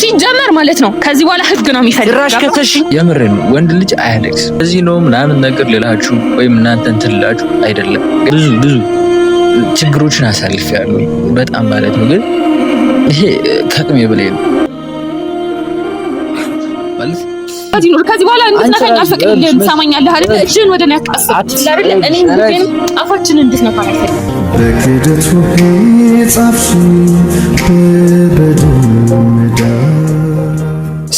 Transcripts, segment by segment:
ሲጀመር ማለት ነው ከዚህ በኋላ ህግ ነው የሚፈልግ። ጭራሽ ከተሽኝ የምሬን ነው። ወንድ ልጅ አያለቅስ። እዚህ ነው ምናምን ነገር ልላችሁ ወይም እናንተ እንትን ልላችሁ አይደለም። ብዙ ብዙ ችግሮችን አሳልፌያለሁ በጣም ማለት ነው። ግን ይሄ ከአቅሜ በላይ ነው ማለት ከዚህ በኋላ እንድትነካኝ አልፈቅድልህም። ትሰማኛለህ አይደል? እጅህን ወደ እኔ አትቀስር አይደል? እኔ ግን አፋችንን እንድትነካ አልፈልግም። በክደቱ ጻፍሽኝ በበደል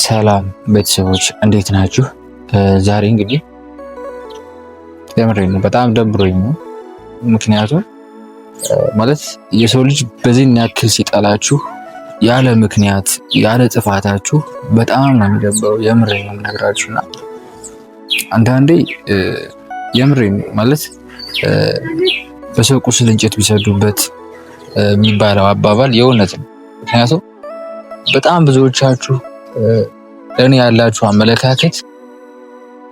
ሰላም ቤተሰቦች እንዴት ናችሁ? ዛሬ እንግዲህ የምሬን ነው በጣም ደብሮኝ ነው። ምክንያቱም ማለት የሰው ልጅ በዚህን ያክል ሲጠላችሁ ያለ ምክንያት ያለ ጥፋታችሁ በጣም ነው የሚደብረው። የምሬን ነው የምነግራችሁና አንዳንዴ የምሬን ነው ማለት በሰው ቁስል እንጨት ቢሰዱበት የሚባለው አባባል የእውነት ነው። ምክንያቱም በጣም ብዙዎቻችሁ ለእኔ ያላችሁ አመለካከት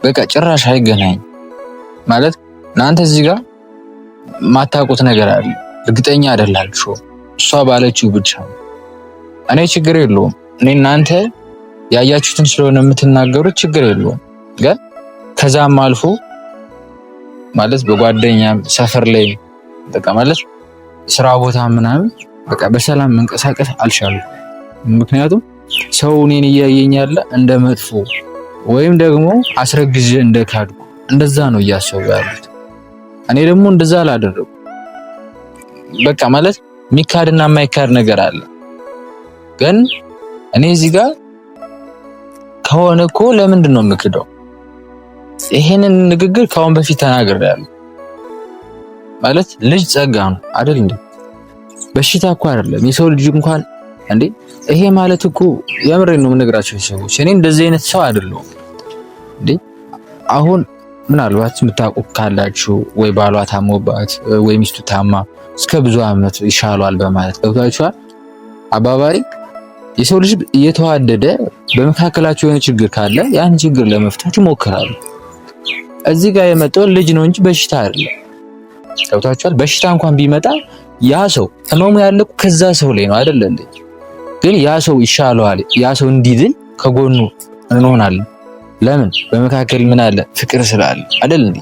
በቃ ጭራሽ አይገናኝ። ማለት እናንተ እዚህ ጋር ማታውቁት ነገር አለ፣ እርግጠኛ አይደላችሁ። እሷ ባለችው ብቻ ነው። እኔ ችግር የለውም። እኔ እናንተ ያያችሁትን ስለሆነ የምትናገሩት ችግር የለውም። ግን ከዛም አልፎ ማለት በጓደኛም ሰፈር ላይ በቃ ማለት ስራ ቦታ ምናምን በቃ በሰላም መንቀሳቀስ አልቻልኩም። ምክንያቱም ሰው እኔን እያየኝ ያለ እንደ መጥፎ ወይም ደግሞ አስረግዤ እንደካድኩ እንደዛ ነው እያሰቡ ያሉት። እኔ ደግሞ እንደዛ አላደረኩም። በቃ ማለት የሚካድና የማይካድ ነገር አለ። ግን እኔ እዚህ ጋር ከሆነ እኮ ለምንድን ነው የምክደው? ይሄንን ንግግር ከአሁን በፊት ተናግሬያለሁ። ማለት ልጅ ጸጋ ነው አይደል እንዴ? በሽታ እኮ አይደለም። የሰው ልጅ እንኳን እንዴ ይሄ ማለት እኮ የምሬን ነው የምነግራቸው ሰዎች፣ እኔ እንደዚህ አይነት ሰው አይደለሁም። እንዴ አሁን ምናልባት የምታውቁ ካላችሁ ወይ ባሏ ታሞባት ወይ ሚስቱ ታማ እስከ ብዙ ዓመት ይሻሏል በማለት ገብቷችኋል። አባባሪ የሰው ልጅ እየተዋደደ በመካከላቸው የሆነ ችግር ካለ ያን ችግር ለመፍታት ይሞክራሉ። እዚህ ጋር የመጣው ልጅ ነው እንጂ በሽታ አይደለም። ገብቷችኋል። በሽታ እንኳን ቢመጣ ያ ሰው ህመሙ ያለው ከዛ ሰው ላይ ነው አይደለ እንዴ? ግን ያ ሰው ይሻለዋል፣ ያ ሰው እንዲድን ከጎኑ እንሆናለን። ለምን በመካከል ምን አለ? ፍቅር ስላለ አይደል እንዴ?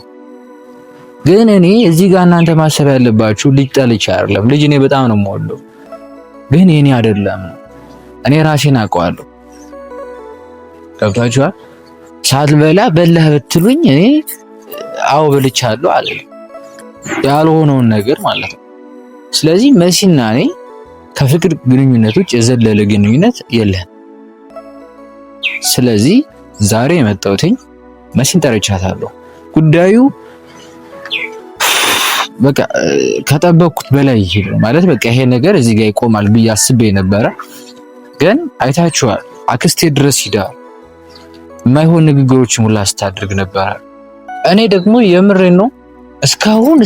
ግን እኔ እዚህ ጋር እናንተ ማሰብ ያለባችሁ ልጅ ጠልቼ አይደለም። ልጅ እኔ በጣም ነው የምወደው፣ ግን የኔ አይደለም። እኔ ራሴን አውቀዋለሁ። ገብቷችኋል? ሳትበላ በላህ ብትሉኝ እኔ አዎ በልቻለሁ አልልም፣ ያልሆነውን ነገር ማለት ነው። ስለዚህ መሲና እኔ ከፍቅር ግንኙነት ውጭ የዘለለ ግንኙነት የለም። ስለዚህ ዛሬ የመጣሁትኝ መሲን ጠርቻታለሁ። ጉዳዩ በቃ ከጠበቅኩት በላይ ይሄ ማለት በቃ ይሄ ነገር እዚህ ጋር ይቆማል ብዬ አስቤ ነበረ። ግን አይታችኋል፣ አክስቴ ድረስ ሂዳ የማይሆን ንግግሮች ሙላ ስታደርግ ነበረ። እኔ ደግሞ የምሬን ነው እስካሁን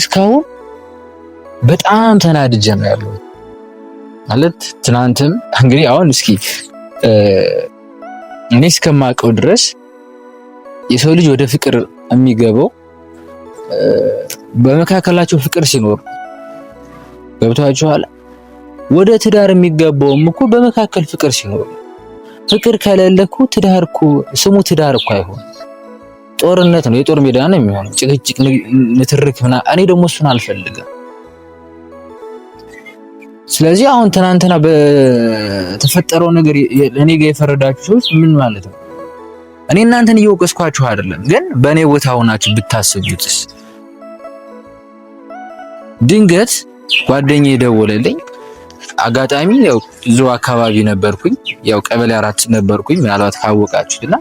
በጣም ተናድጄ ነው ያለሁት። ማለት ትናንትም እንግዲህ አሁን እስኪ እኔ እስከማውቀው ድረስ የሰው ልጅ ወደ ፍቅር የሚገባው በመካከላቸው ፍቅር ሲኖር ገብቷችኋል። ወደ ትዳር የሚገባውም እኮ በመካከል ፍቅር ሲኖር፣ ፍቅር ከሌለ እኮ ትዳር እኮ ስሙ ትዳር እኮ አይሆን፣ ጦርነት ነው፣ የጦር ሜዳ ነው የሚሆነው፣ ጭቅጭቅ፣ ንትርክ ምናምን። እኔ ደግሞ እሱን አልፈልግም። ስለዚህ አሁን ትናንትና በተፈጠረው ነገር እኔ ጋር የፈረዳችሁ ሰዎች ምን ማለት ነው? እኔ እናንተን እየወቀስኳችሁ አይደለም፣ ግን በእኔ ቦታ ሆናችሁ ብታስቡትስ? ድንገት ጓደኛዬ ደወለልኝ። አጋጣሚ ያው እዚሁ አካባቢ ነበርኩኝ፣ ያው ቀበሌ 4 ነበርኩኝ፣ ምናልባት ካወቃችሁት እና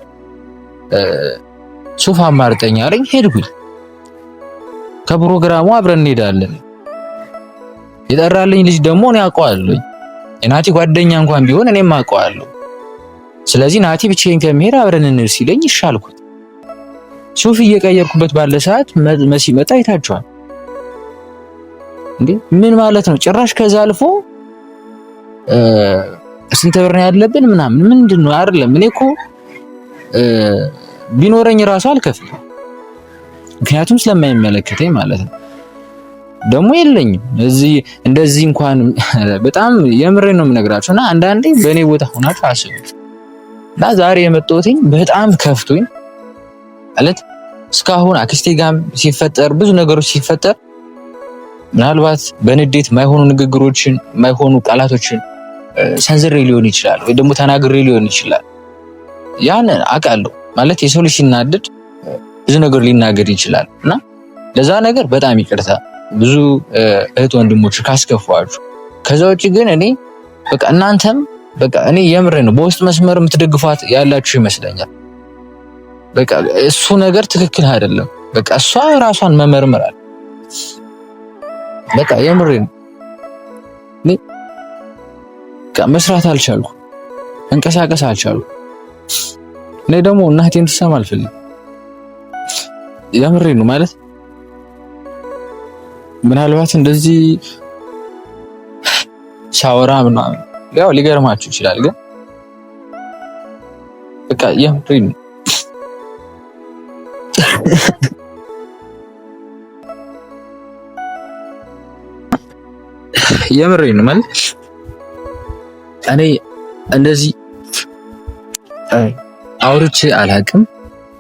ሱፍ አማርጠኝ አለኝ። ሄድኩኝ። ከፕሮግራሙ አብረን እንሄዳለን። የጠራልኝ ልጅ ደግሞ እኔ አውቀዋለሁ። የናቲ ጓደኛ እንኳን ቢሆን እኔም አውቀዋለሁ። ስለዚህ ናቲ ብቻዬን ከመሄድ አብረን እንሂድ ሲለኝ ይሻልኩት። ሱፍ እየቀየርኩበት ባለ ሰዓት መሲ መጣ። አይታችኋል እንዴ? ምን ማለት ነው? ጭራሽ ከዛ አልፎ ስንት ብር ነው ያለብን ምናምን ምንድን ነው? አይደለም እኔ እኮ ቢኖረኝ እራሱ አልከፍልም፣ ምክንያቱም ስለማይመለከተኝ ማለት ነው። ደግሞ የለኝም እዚህ እንደዚህ እንኳን በጣም የምሬ ነው የምነግራችሁ። እና አንዳንዴ በእኔ ቦታ ሆናችሁ አስቡት። እና ዛሬ የመጣሁትኝ በጣም ከፍቶኝ ማለት እስካሁን አክስቴ ጋም ሲፈጠር ብዙ ነገሮች ሲፈጠር ምናልባት በንዴት ማይሆኑ ንግግሮችን ማይሆኑ ቃላቶችን ሰንዝሬ ሊሆን ይችላል፣ ወይ ደግሞ ተናግሬ ሊሆን ይችላል። ያን አውቃለሁ። ማለት የሰው ልጅ ሲናደድ ብዙ ነገር ሊናገር ይችላል እና ለዛ ነገር በጣም ይቅርታ ብዙ እህት ወንድሞች ካስከፋችሁ። ከዛ ውጭ ግን እኔ በቃ እናንተም በቃ እኔ የምሬ ነው በውስጥ መስመር የምትደግፏት ያላችሁ ይመስለኛል። በቃ እሱ ነገር ትክክል አይደለም። በቃ እሷ ራሷን መመርመራል። በቃ የምሬ ነው። እኔ በቃ መስራት አልቻልኩ፣ መንቀሳቀስ አልቻልኩ። እኔ ደግሞ እናቴን ትሰማ አልፈልግም። የምሬ ነው ማለት ምናልባት እንደዚህ ሻወራ ምናምን ያው ሊገርማችሁ ይችላል፣ ግን በቃ የምሬ ነው። የምሬ ነው ማለት እኔ እንደዚህ አውርቼ አላውቅም።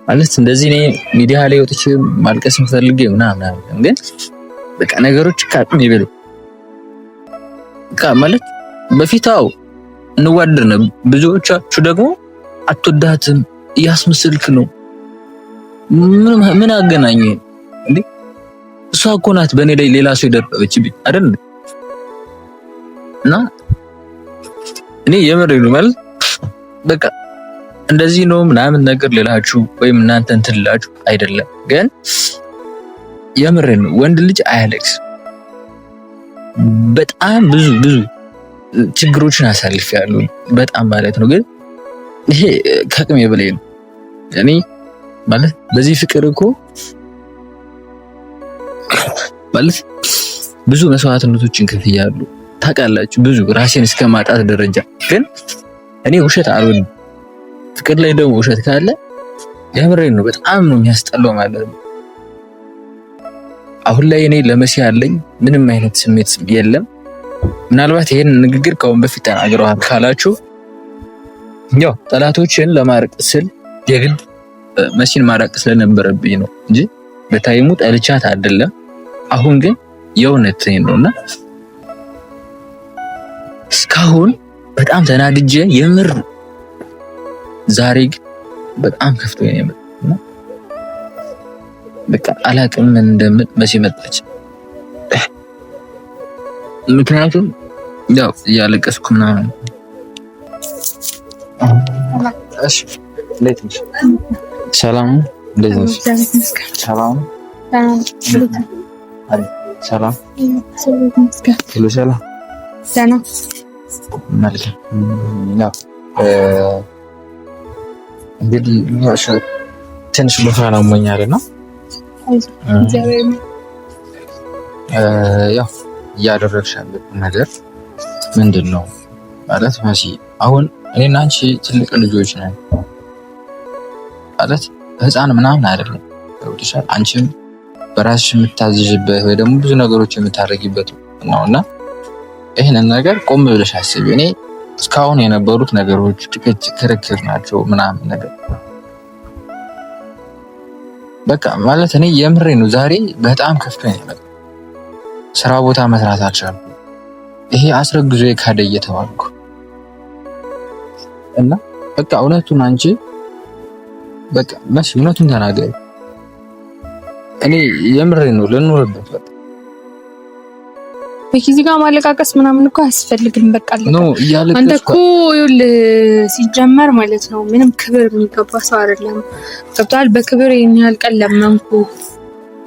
ማለት እንደዚህ እኔ ሚዲያ ላይ ወጥቼ ማልቀስ ፈልጌ ምናምን አይደለም፣ ግን በቃ ነገሮች ከአቅሜ በላይ በቃ ማለት በፊት አዎ እንዋደድ ነው። ብዙዎቻችሁ ደግሞ አትወዳትም እያስመስልክ ነው። ምን አገናኘ እንዴ? እሷ እኮ ናት በእኔ ላይ ሌላ ሰው የደረበችብኝ አይደል? እና እኔ የምሬን ነው ማለት በቃ እንደዚህ ነው ምናምን ነገር ልላችሁ ወይም እናንተ እንትን ልላችሁ አይደለም፣ ግን የምሬን ነው። ወንድ ልጅ አያለቅስ። በጣም ብዙ ብዙ ችግሮችን አሳልፌያለሁ፣ በጣም ማለት ነው። ግን ይሄ ከአቅሜ በላይ ነው። እኔ ማለት በዚህ ፍቅር እኮ ማለት ብዙ መስዋዕትነቶችን ከፍያለሁ፣ ታውቃላችሁ፣ ብዙ ራሴን እስከ ማጣት ደረጃ። ግን እኔ ውሸት አልወድም። ፍቅር ላይ ደግሞ ውሸት ካለ የምሬን ነው፣ በጣም ነው የሚያስጠላው ማለት ነው። አሁን ላይ እኔ ለመሲ ያለኝ ምንም አይነት ስሜት የለም። ምናልባት ይሄን ንግግር ከአሁን በፊት ተናግረዋል ካላችሁ ያው ጠላቶችን ለማረቅ ስል የግድ መሲን ማራቅ ስለነበረብኝ ነው እንጂ በታይሙ ጠልቻት አይደለም። አሁን ግን የእውነት ነውና እስካሁን በጣም ተናድጄ የምር ዛሬ ግን በጣም ከፍቶኝ ነው የመጣው። በቃ አላቅም ምን እንደምል መሲ መጣች። ምክንያቱም ያው እያለቀስኩ ምናምን። እሺ፣ እንዴት ነሽ? ሰላም ነው? እንዴት ነሽ? ሰላም ሰላም ሁሉ ሰላም። መልካም። ያው እንግዲህ ትንሽ ጉንፋን አሞኛል እና ያው እያደረግሽ ያለው ነገር ምንድን ነው ማለት መሲ፣ አሁን እኔና አንቺ ትልቅ ልጆች ነን ማለት ህፃን ምናምን አይደለም። ገብቶሻል? አንቺም በራስሽ የምታዝዥበት ወይ ደግሞ ብዙ ነገሮች የምታደርጊበት ነው እና ይህንን ነገር ቆም ብለሽ አስቢ። እኔ እስካሁን የነበሩት ነገሮች ጭቅጭቅ፣ ክርክር ናቸው ምናምን ነገር በቃ ማለት እኔ የምሬ ነው። ዛሬ በጣም ከፍቶኝ ነው የመጣው። ስራ ቦታ መስራት አልቻልኩም። ይሄ አስረግዞ የካደ እየተባልኩ እና በቃ እውነቱን አንቺ በቃ መሲ እውነቱን ተናገሪ። እኔ የምሬ ነው ልኖርበት በቃ በኪዚ ጋር ማለቃቀስ ምናምን እኮ አያስፈልግም። በቃ አንተ እኮ ይኸውልህ ሲጀመር ማለት ነው ምንም ክብር የሚገባ ሰው አይደለም። ገብቶሃል? በክብር ይሄን ያህል ቀን ለመንኩ፣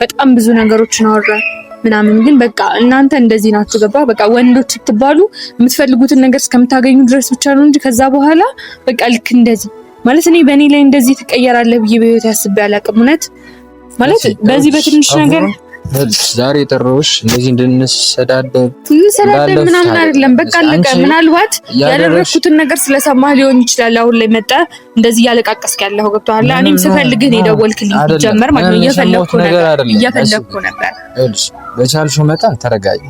በጣም ብዙ ነገሮችን አወራን ምናምን፣ ግን በቃ እናንተ እንደዚህ ናችሁ። ገባ? በቃ ወንዶች ስትባሉ የምትፈልጉትን ነገር እስከምታገኙ ድረስ ብቻ ነው እንጂ ከዛ በኋላ በቃ ልክ እንደዚህ ማለት እኔ በእኔ ላይ እንደዚህ ትቀየራለህ ብዬ በህይወት አስቤ አላውቅም። እውነት ማለት በዚህ በትንሽ ነገር ዛሬ የጠራሁሽ እንደዚህ እንድንሰዳደብ እንሰዳደብ ምናምን አይደለም። በቃ አለቀ። ምናልባት ያደረኩትን ነገር ስለሰማህ ሊሆን ይችላል። አሁን ላይ መጣ እንደዚህ እያለቃቀስክ ያለኸው ገብቶሃል። እኔም ስፈልግህ ነው የደወልክልኝ ጀመር ማለት ነው። እየፈለግኩ ነበር እየፈለግኩ ነበር። ይኸውልሽ በቻልሽው መጠን ተረጋጊ።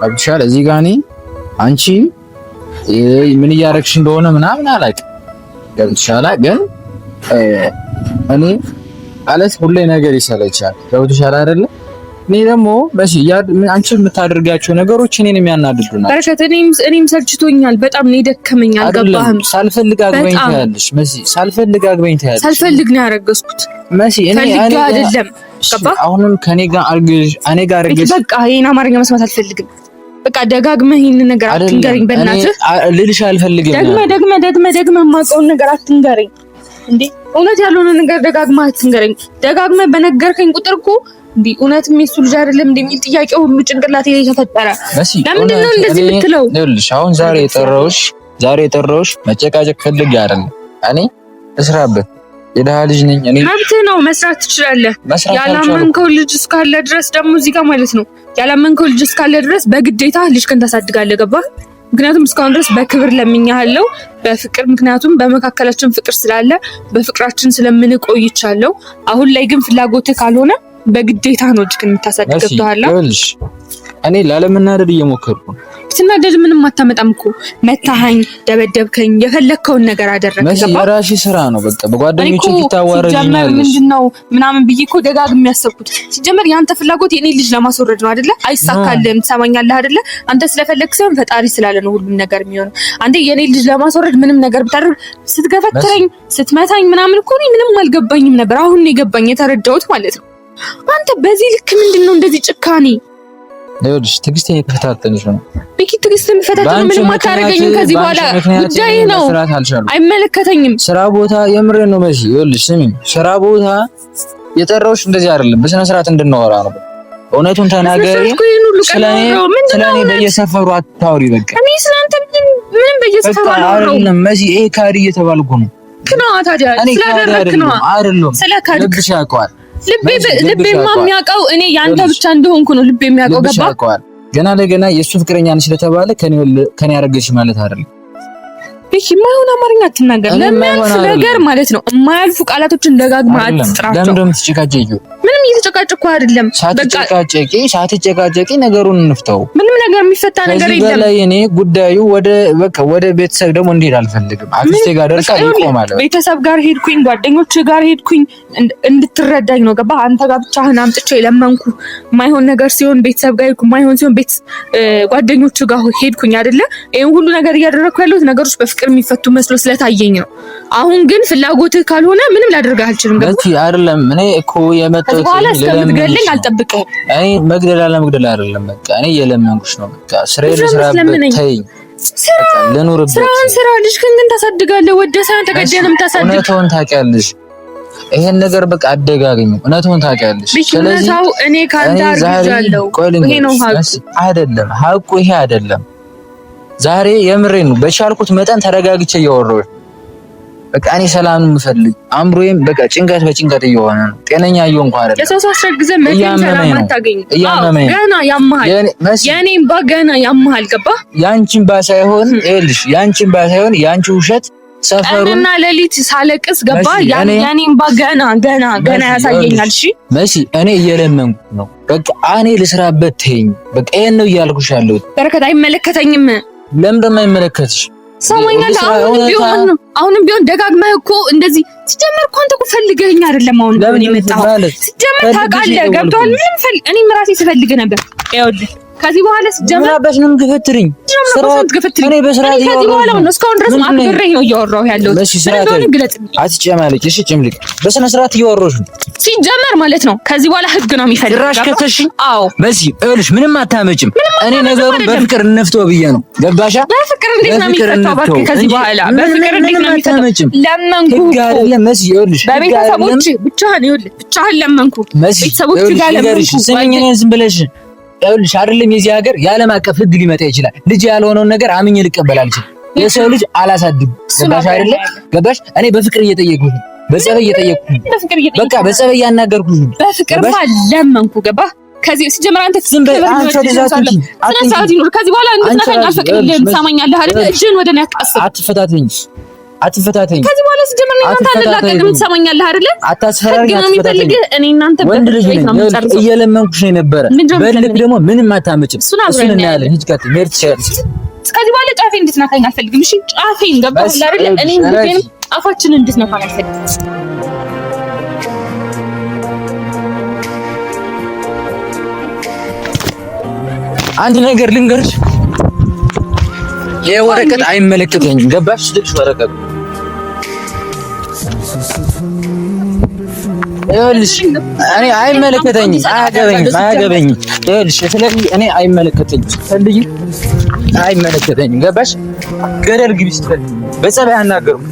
አብሻል እዚህ ጋር እኔ አንቺ ምን እያደረግሽ እንደሆነ ምናምን አላውቅም፣ ገብቶሻል። ግን እኔ ማለት ሁሌ ነገር ይሰለቻል። ገብቶሻል አይደለ? እኔ ደግሞ መሲ አንቺ የምታደርጋቸው ነገሮች እኔን የሚያናድዱ ናቸው። በረከት እኔም ሰልችቶኛል፣ በጣም ነው የደከመኝ። አልገባህም? ሳልፈልግ አግበኝ ትያለሽ መሲ፣ ሳልፈልግ አግበኝ ትያለሽ። ሳልፈልግ ነው ያረገዝኩት መሲ። እኔ አይደለም ገባህ? አሁንም ከኔ ጋር አርግሽ፣ እኔ ጋር አርግሽ። በቃ ይሄን አማርኛ መስማት አልፈልግም። በቃ ደጋግመህ ይሄን ነገር አትንገረኝ፣ በእናትህ ልልሽ አልፈልግም። ደግመህ ደግመህ ደግመህ ደግመህ የማውቀውን ነገር አትንገረኝ እንዴ! እውነት ያልሆነ ነገር ደጋግመህ አትንገረኝ። ደጋግመህ በነገርከኝ ቁጥር እኮ እንዴ እውነትም የሱ ልጅ አይደለም እንደሚል ጥያቄ ሁሉ ጭንቅላቴ ላይ ተፈጠረ። ለምንድን ነው እንደዚህ የምትለው? ይኸውልሽ አሁን ዛሬ የጠራሁሽ መጨቃጨቅ ፈልጌ አይደለም። እኔ እስራበት የድሃ ልጅ ነኝ እኔ። መብትህ ነው መስራት ትችላለህ። ያላመንከው ልጅ እስካለ ድረስ ደግሞ እዚህ ጋር ማለት ነው ያላመንከው ልጅ እስካለ ድረስ በግዴታ ልጅህን ታሳድጋለህ። ገባህ? ምክንያቱም እስካሁን ድረስ በክብር ለምኛለሁ፣ በፍቅር ምክንያቱም በመካከላችን ፍቅር ስላለ በፍቅራችን ስለምንቆይቻለሁ። አሁን ላይ ግን ፍላጎትህ ካልሆነ በግዴታ ነው እጅግን የምታሳድግ። ገብቶሃል? ይኸውልሽ እኔ ላለመናደድ እየሞከርኩ ነው። ብትናደድ ምንም አታመጣም እኮ መታኸኝ፣ ደበደብከኝ፣ የፈለግከውን ነገር አደረግክ። መሲ የራስሽ ስራ ነው። በቃ በጓደኞቼ ፊት ታዋርጂኛለሽ። ምንድነው ምናምን ብዬ እኮ ደጋግሜ ያሰብኩት። ሲጀመር የአንተ ፍላጎት የኔ ልጅ ለማስወረድ ነው አይደለ? አይሳካልህም። ትሰማኛለህ አይደለ? አንተ ስለፈለግክ ሳይሆን ፈጣሪ ስላለ ነው ሁሉም ነገር የሚሆነው። አንተ የኔ ልጅ ለማስወረድ ምንም ነገር ብታደርግ፣ ስትገፈትረኝ፣ ስትመታኝ ምናምን እኮ እኔ ምንም አልገባኝም ነበር። አሁን ነው የገባኝ የተረዳሁት ማለት ነው። አንተ በዚህ ልክ ምንድን ነው እንደዚህ ጭካኔ? ይኸውልሽ ትዕግስቴን የተፈታተንሽ ነው ቤኪ። ትዕግስት የምፈታተን ምንም አታደርገኝም ከዚህ በኋላ ጉዳይ ነው፣ አይመለከተኝም። ስራ ቦታ የምሬን ነው መሲ። ይኸውልሽ ስሚኝ፣ ስራ ቦታ የጠራሁሽ እንደዚህ አይደለም፣ በስነ ስርዓት እንድናወራ ነው። እውነቱን ተናገሪ። ስለኔ በየሰፈሩ አታውሪ። በቃ እኔ ስለአንተ ምንም በየሰፈሩ አላወራሁም መሲ። ይሄ ካዲ እየተባልኩ ነው። ነዋ ታዲያ ስላደረግክ ነዋ። አይደለም ስለካድክ ልብሽ ያውቀዋል። ልቤማ የሚያውቀው እኔ ያንተ ብቻ እንደሆንኩ ነው። ልቤ የሚያውቀው ገባ። ገና ለገና የእሱ ፍቅረኛ ነች ስለተባለ ከኔ ያረገች ማለት አይደለም። ቤኪ የማይሆን አማርኛ አትናገር። ለሚያልፍ ነገር ማለት ነው የማያልፉ ቃላቶችን ደጋግማ አትጥራቸው። ለምን ነው የምትጨቃጨቂው? ምንም እየተጨቃጨቅኩ አይደለም። ሳትጨቃጨቂ ነገሩን እንፍታው። ምንም ነገር የሚፈታ ነገር የለም። ከዚህ በላይ እኔ ጉዳዩ ወደ በቃ ወደ ቤተሰብ ደግሞ እንዲሄድ አልፈልግም። አክስቴ ጋር ደርሳ ይቆማል። ቤተሰብ ጋር ሄድኩኝ፣ ጓደኞች ጋር ሄድኩኝ፣ እንድትረዳኝ ነው ገባ። አንተ ጋር ብቻህን አምጥቼ ለመንኩ። የማይሆን ነገር ሲሆን ቤተሰብ ጋር ሄድኩ፣ የማይሆን ሲሆን ቤት ጓደኞች ጋር ሄድኩኝ አይደለ? ይሄን ሁሉ ነገር እያደረግኩ ያለሁት ነገሮች በፍቅር የሚፈቱ መስሎ ስለታየኝ ነው። አሁን ግን ፍላጎትህ ካልሆነ ምንም ላደርግህ አልችልም። ገባ አይደለም? እኔ እኮ የመጣሁት በኋላ እስከምትገለኝ አልጠብቅህም። እኔ መግደል አለመግደል አይደለም፣ በቃ እኔ እየለመንኩሽ ነው። በቃ ስራዬን ልስራበት፣ ተይኝ፣ ልኑርበት። ስራህን ስራ፣ ልጅህን ግን ታሳድጋለህ። ወደህ ሳይሆን ተገደህ ነው የምታሳድግ። እውነቱን ታውቂያለሽ። ይሄን ነገር በቃ አደጋግሚ፣ እውነቱን ታውቂያለሽ። ስለዚህ እኔ ካንተ አርግዣለሁ። ይሄ ነው ሀቁ። አይደለም ሀቁ ይሄ አይደለም። ዛሬ የምሬን ነው። በቻልኩት መጠን ተረጋግቼ እያወራሁሽ በቃ እኔ ሰላም የምፈልግ አእምሮዬም በቃ ጭንቀት በጭንቀት እየሆነ ነው። ጤነኛ እየሆንኩ አይደለም። የሰው ሰው አስረግዘህ መቼም ሰላም አታገኝም። ገና ያመሃል፣ የኔ እምባ ገና ያመሃል። ገባህ? ያንቺን ባ ሳይሆን ይኸውልሽ፣ ያንቺን ባ ሳይሆን ያንቺ ውሸት ሰፈሩን እና ሌሊት ሳለቅስ ገባ የኔ እምባ ገና ገና ገና ያሳየኛል። እሺ መሲ፣ እኔ እየለመንኩ ነው። በቃ እኔ ልስራበት ተይኝ። በቃ ይሄን ነው እያልኩሽ ያለሁት። በረከት አይመለከተኝም። ለምን ደግሞ አይመለከትሽ? ሰማኛለህ። አሁንም ቢሆን ደጋግመህ እኮ እንደዚህ ሲጀመር እኮ አንተ እኮ ፈልገኸኝ አይደለም። አሁን ቢሆን የመጣኸው ሲጀመር ታውቃለህ፣ ገብቶሃል። ምንም እኔም ራሴ ስፈልግህ ነበር። ይኸውልህ ከዚህ በኋላ ሲጀመር ምን አባሽ ነው የምትገፈትሪኝ? እኔ በስርዓት ከዚህ በኋላ ነው እስካሁን ድረስ አክብሬህ ነው እያወራሁ ያለሁት። ምን ግለጽልኝ። አትጨማለቂ። እሺ ጭምልቅ። በስነ ስርዓት እያወራሁሽ ነው ሲጀመር ማለት ነው። ከዚህ በኋላ ህግ ነው የሚፈልግ። ጭራሽ ከተሽኝ። አዎ መሲ ይኸውልሽ፣ ምንም አታመጭም። እኔ ነገሩን በፍቅር እንፍተው ብዬ ነው። ገባሻ? በፍቅር እንዴት ነው የሚፈታው? እባክህ ከዚህ በኋላ በፍቅር እንዴት ነው የሚፈታው? ለመንኩ ህግ አይደለም መሲ። ይኸውልሽ በቤተሰቦች ብቻህን፣ ይኸውልህ ብቻህን ለመንኩ። ቤተሰቦች ጋር ለመንኩ። ስሚኝ፣ እኔን ዝም ብለሽ ይኸውልሽ አይደለም የዚህ ሀገር የዓለም አቀፍ ህግ ሊመጣ ይችላል። ልጅ ያልሆነውን ነገር አምኜ ልቀበል አልችልም። የሰው ልጅ አላሳድግም። ገባሽ አይደለ? ገባሽ? እኔ በፍቅር እየጠየቅኩሽ ነው፣ በጸበይ እየጠየቅኩሽ ነው። በቃ በጸበይ እያናገርኩሽ ነው። በፍቅር ለመንኩ። ገባህ? ከዚህ ሲጀመር አንተ ዝም በል አንተ ስነ ስርዓት ይኑር። ከዚህ በኋላ እንድትነካኝ አልፈቅድልህም። ትሰማኛለህ አይደል? እጅህን ወደ እኔ አትቀስር። አትፈታተኝ አትፈታተኝ። ከዚህ በኋላ ሲጀመር እኔ እናንተ አንላቀቅም። ትሰማኛለህ አይደለ? አታስፈራሪኝ። ህግ ነው የሚፈልግህ። እኔ እናንተ ወንድ ልጅ ነኝ፣ እየለመንኩሽ ነው የነበረ። በልክ ደግሞ ምንም አታመጭም። እሱን እናያለን። ሂጅ ቀጥይ፣ መሄድ ትችያለሽ። ከዚህ በኋላ ጫፌን እንድትነካኝ አልፈልግም። እሺ ጫፌን ገባህ አይደለ? እኔ አፋችንን እንድትነፋን አልፈልግም። አንድ ነገር ልንገርሽ፣ ይሄ ወረቀት አይመለከተኝም። ገባሽ? ልጅ ወረቀቱ ይኸውልሽ፣ እኔ አይመለከተኝም፣ አያገበኝም፣ አያገበኝም። ይኸውልሽ፣ ስለዚህ እኔ አይመለከተኝም፣ ስትፈልጊ አይመለከተኝም። ገባሽ? ገደል ግቢ ስትፈልጊ። በጸባይ አናገርም።